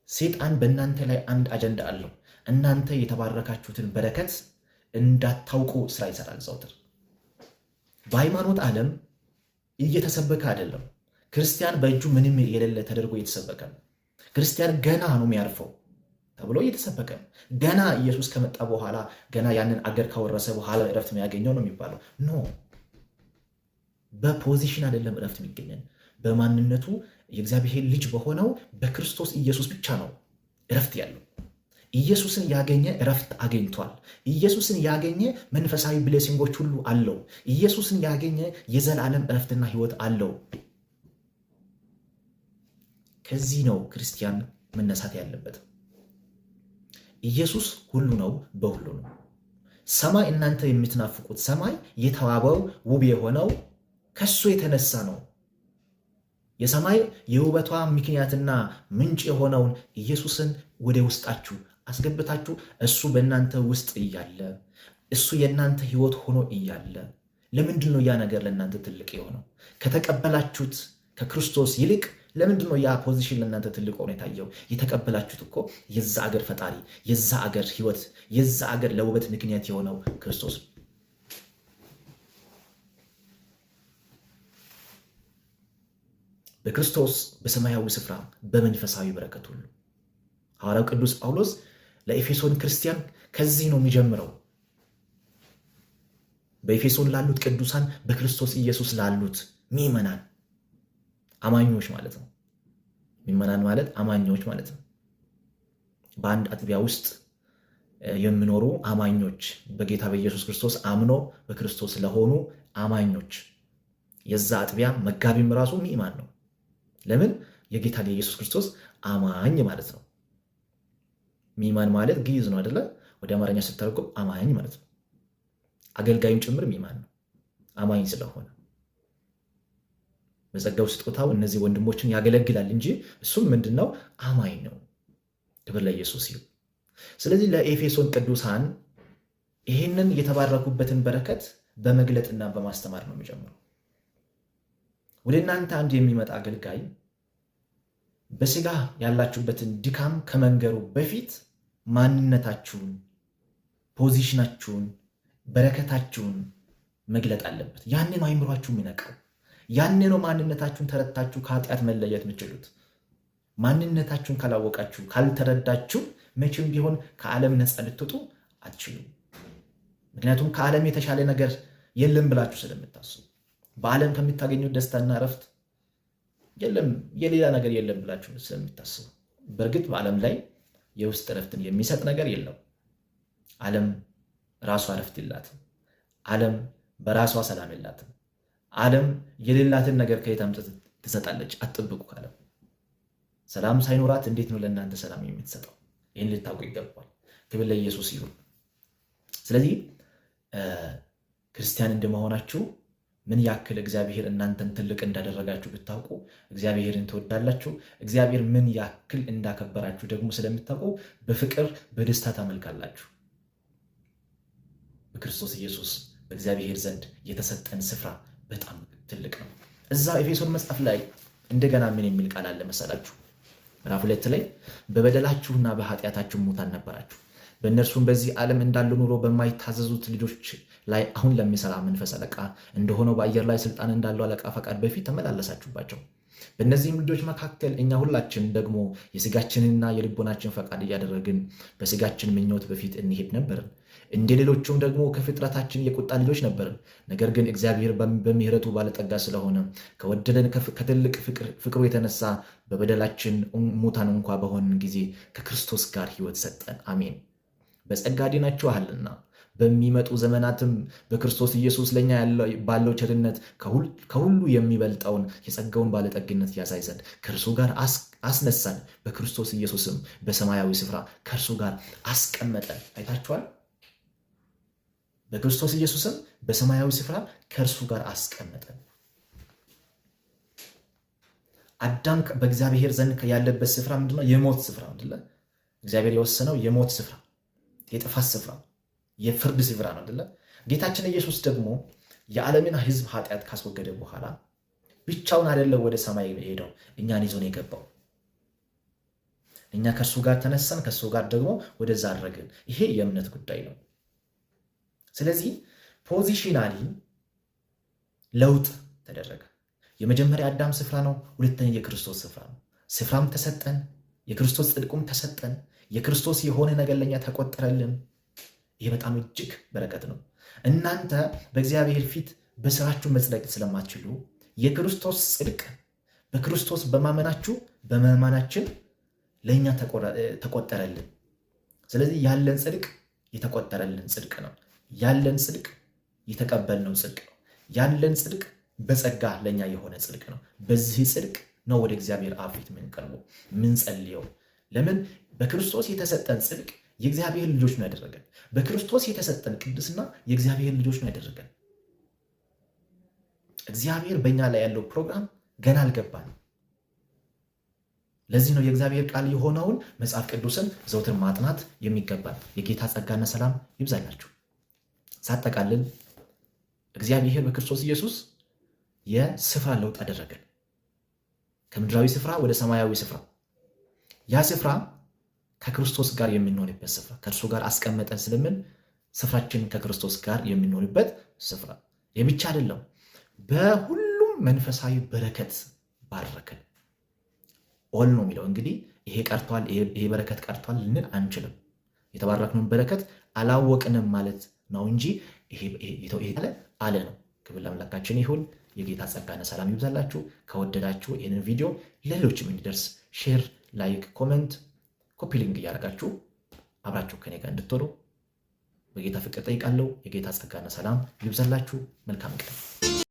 ሴጣን በእናንተ ላይ አንድ አጀንዳ አለው። እናንተ የተባረካችሁትን በረከት እንዳታውቁ ስራ ይሰራል ዘውትር። በሃይማኖት ዓለም እየተሰበከ አይደለም። ክርስቲያን በእጁ ምንም የሌለ ተደርጎ እየተሰበከ ነው። ክርስቲያን ገና ነው የሚያርፈው ተብሎ እየተሰበከ ነው። ገና ኢየሱስ ከመጣ በኋላ፣ ገና ያንን አገር ካወረሰ በኋላ እረፍት የሚያገኘው ነው የሚባለው። No፣ በ position አይደለም እረፍት የሚገኘን፣ በማንነቱ የእግዚአብሔር ልጅ በሆነው በክርስቶስ ኢየሱስ ብቻ ነው እረፍት ያለው። ኢየሱስን ያገኘ እረፍት አግኝቷል። ኢየሱስን ያገኘ መንፈሳዊ blessing ኦች ሁሉ አለው። ኢየሱስን ያገኘ የዘላለም እረፍትና ሕይወት አለው። ከዚህ ነው ክርስቲያን መነሳት ያለበት። ኢየሱስ ሁሉ ነው፣ በሁሉ ነው። ሰማይ፣ እናንተ የምትናፍቁት ሰማይ የተዋበው፣ ውብ የሆነው ከሱ የተነሳ ነው። የሰማይ የውበቷ ምክንያትና ምንጭ የሆነውን ኢየሱስን ወደ ውስጣችሁ አስገብታችሁ፣ እሱ በእናንተ ውስጥ እያለ፣ እሱ የእናንተ ሕይወት ሆኖ እያለ፣ ለምንድን ነው ያ ነገር ለእናንተ ትልቅ የሆነው? ከተቀበላችሁት ከክርስቶስ ይልቅ ለምንድን ነው ያ position ለእናንተ ትልቅ ሆኖ የታየው? የተቀበላችሁት እኮ የዛ አገር ፈጣሪ፣ የዛ አገር ሕይወት፣ የዛ አገር ለውበት ምክንያት የሆነው ክርስቶስ ነው። በክርስቶስ በሰማያዊ ስፍራ በመንፈሳዊ በረከት ሁሉ። ሐዋርያው ቅዱስ ጳውሎስ ለኤፌሶን ክርስቲያን ከዚህ ነው የሚጀምረው። በኤፌሶን ላሉት ቅዱሳን፣ በክርስቶስ ኢየሱስ ላሉት ምዕመናን፣ አማኞች ማለት ነው። ምዕመናን ማለት አማኞች ማለት ነው። በአንድ አጥቢያ ውስጥ የሚኖሩ አማኞች፣ በጌታ በኢየሱስ ክርስቶስ አምኖ በክርስቶስ ለሆኑ አማኞች፣ የዛ አጥቢያ መጋቢም ራሱ ምዕመን ነው። ለምን? የጌታ የኢየሱስ ክርስቶስ አማኝ ማለት ነው። ምዕመን ማለት ግዕዝ ነው አይደለ? ወደ አማርኛ ስተረጎም አማኝ ማለት ነው። አገልጋይም ጭምር ምዕመን ነው፣ አማኝ ስለሆነ በጸጋው ስጦታው እነዚህ ወንድሞችን ያገለግላል እንጂ እሱም ምንድነው? አማኝ ነው። ክብር ለኢየሱስ ይሁን። ስለዚህ ለኤፌሶን ቅዱሳን ይህንን የተባረኩበትን በረከት በመግለጥና በማስተማር ነው የሚጀምረው። ወደ እናንተ አንድ የሚመጣ አገልጋይ በስጋ ያላችሁበትን ድካም ከመንገሩ በፊት ማንነታችሁን፣ position ኣችሁን፣ በረከታችሁን መግለጥ አለበት። ያኔ ነው አይምሯችሁ የሚነቃው። ያኔ ነው ማንነታችሁን ተረድታችሁ ከኃጢአት መለየት የምትችሉት። ማንነታችሁን ካላወቃችሁ፣ ካልተረዳችሁ መቼም ቢሆን ከዓለም ነፃ ልትወጡ አትችሉም። ምክንያቱም ከዓለም የተሻለ ነገር የለም ብላችሁ ስለምታስቡ፣ በዓለም ከምታገኙት ደስታና እረፍት የለም፣ የሌላ ነገር የለም ብላችሁ ስለምታስቡ። በእርግጥ በዓለም ላይ የውስጥ እረፍትን የሚሰጥ ነገር የለም። ዓለም ራሷ እረፍት የላትም። ዓለም በራሷ ሰላም የላትም። ዓለም የሌላትን ነገር ከየት አምጥታ ትሰጣለች? አትጠብቁ ከዓለም። ሰላም ሳይኖራት እንዴት ነው ለእናንተ ሰላም የምትሰጠው? ይህን ልታውቁ ይገባል። ክብር ለኢየሱስ ይሁን። ስለዚህ ክርስቲያን እንደመሆናችሁ ምን ያክል እግዚአብሔር እናንተን ትልቅ እንዳደረጋችሁ ብታውቁ እግዚአብሔርን ትወዳላችሁ። እግዚአብሔር ምን ያክል እንዳከበራችሁ ደግሞ ስለምታውቁ በፍቅር በደስታ ታመልካላችሁ። በክርስቶስ ኢየሱስ በእግዚአብሔር ዘንድ የተሰጠን ስፍራ በጣም ትልቅ ነው። እዛ ኤፌሶን መጽሐፍ ላይ እንደገና ምን የሚል ቃል አለ መሰላችሁ? ምዕራፍ 2 ላይ በበደላችሁና በኃጢአታችሁ ሙታን ነበራችሁ፣ በእነርሱም በዚህ ዓለም እንዳለ ኑሮ በማይታዘዙት ልጆች ላይ አሁን ለሚሰራ መንፈስ አለቃ እንደሆነው በአየር ላይ ስልጣን እንዳለው አለቃ ፈቃድ በፊት ተመላለሳችሁባቸው። በእነዚህም ልጆች መካከል እኛ ሁላችን ደግሞ የስጋችንና የልቦናችን ፈቃድ እያደረግን በስጋችን ምኞት በፊት እንሄድ ነበርን። እንደ ሌሎቹም ደግሞ ከፍጥረታችን የቁጣ ልጆች ነበርን። ነገር ግን እግዚአብሔር በምሕረቱ ባለጠጋ ስለሆነ ከወደደን ከትልቅ ፍቅሩ የተነሳ በበደላችን ሙታን እንኳ በሆንን ጊዜ ከክርስቶስ ጋር ሕይወት ሰጠን። አሜን። በጸጋ ድናችኋልና በሚመጡ ዘመናትም በክርስቶስ ኢየሱስ ለእኛ ባለው ቸርነት ከሁሉ የሚበልጠውን የጸጋውን ባለጠግነት ያሳይ ዘንድ ከእርሱ ጋር አስነሳን፣ በክርስቶስ ኢየሱስም በሰማያዊ ስፍራ ከእርሱ ጋር አስቀመጠን። አይታችኋል። በክርስቶስ ኢየሱስም በሰማያዊ ስፍራ ከእርሱ ጋር አስቀመጠን። አዳም በእግዚአብሔር ዘንድ ያለበት ስፍራ ምንድነው? የሞት ስፍራ አይደለ? እግዚአብሔር የወሰነው የሞት ስፍራ፣ የጥፋት ስፍራ፣ የፍርድ ስፍራ ነው አይደለ? ጌታችን ኢየሱስ ደግሞ የዓለምን ሕዝብ ኃጢአት ካስወገደ በኋላ ብቻውን አይደለም ወደ ሰማይ የሄደው፣ እኛን ይዞ ነው የገባው። እኛ ከእርሱ ጋር ተነሳን፣ ከእሱ ጋር ደግሞ ወደዛ አረግን። ይሄ የእምነት ጉዳይ ነው። ስለዚህ positionally ለውጥ ተደረገ። የመጀመሪያ አዳም ስፍራ ነው፣ ሁለተኛ የክርስቶስ ስፍራ ነው። ስፍራም ተሰጠን፣ የክርስቶስ ጽድቁም ተሰጠን። የክርስቶስ የሆነ ነገር ለኛ ተቆጠረልን። ይሄ በጣም እጅግ በረከት ነው። እናንተ በእግዚአብሔር ፊት በስራችሁ መጽደቅ ስለማትችሉ የክርስቶስ ጽድቅ በክርስቶስ በማመናችሁ በማመናችን ለእኛ ተቆጠረልን። ስለዚህ ያለን ጽድቅ የተቆጠረልን ጽድቅ ነው። ያለን ጽድቅ የተቀበልነው ጽድቅ ነው። ያለን ጽድቅ በጸጋ ለእኛ የሆነ ጽድቅ ነው። በዚህ ጽድቅ ነው ወደ እግዚአብሔር አብ ፊት የምንቀርበው የምንጸልየው። ለምን? በክርስቶስ የተሰጠን ጽድቅ የእግዚአብሔር ልጆች ነው ያደረገን። በክርስቶስ የተሰጠን ቅድስና የእግዚአብሔር ልጆች ነው ያደረገን። እግዚአብሔር በእኛ ላይ ያለው ፕሮግራም ገና አልገባንም። ለዚህ ነው የእግዚአብሔር ቃል የሆነውን መጽሐፍ ቅዱስን ዘውትር ማጥናት የሚገባን። የጌታ ጸጋና ሰላም ይብዛላችሁ። ሳጠቃልል እግዚአብሔር በክርስቶስ ኢየሱስ የስፍራ ለውጥ አደረገን፣ ከምድራዊ ስፍራ ወደ ሰማያዊ ስፍራ። ያ ስፍራ ከክርስቶስ ጋር የምንሆንበት ስፍራ፣ ከእርሱ ጋር አስቀመጠን ስለምን ስፍራችን ከክርስቶስ ጋር የምንሆንበት ስፍራ። የብቻ አይደለም፣ በሁሉም መንፈሳዊ በረከት ባረከን። All ነው የሚለው። እንግዲህ ይሄ ቀርቷል፣ ይሄ በረከት ቀርቷል ልንል አንችልም። የተባረክነውን በረከት አላወቅንም ማለት ነው እንጂ ይሄ አለ ነው። ክብር ለአምላካችን ይሁን። የጌታ ጸጋና ሰላም ይብዛላችሁ። ከወደዳችሁ ይህንን ቪዲዮ ለሌሎችም እንዲደርስ share፣ like፣ comment፣ copy link እያደረጋችሁ አብራችሁ ከኔ ጋር እንድትሆኑ በጌታ ፍቅር ጠይቃለሁ። የጌታ ጸጋና ሰላም ይብዛላችሁ። መልካም ቀን።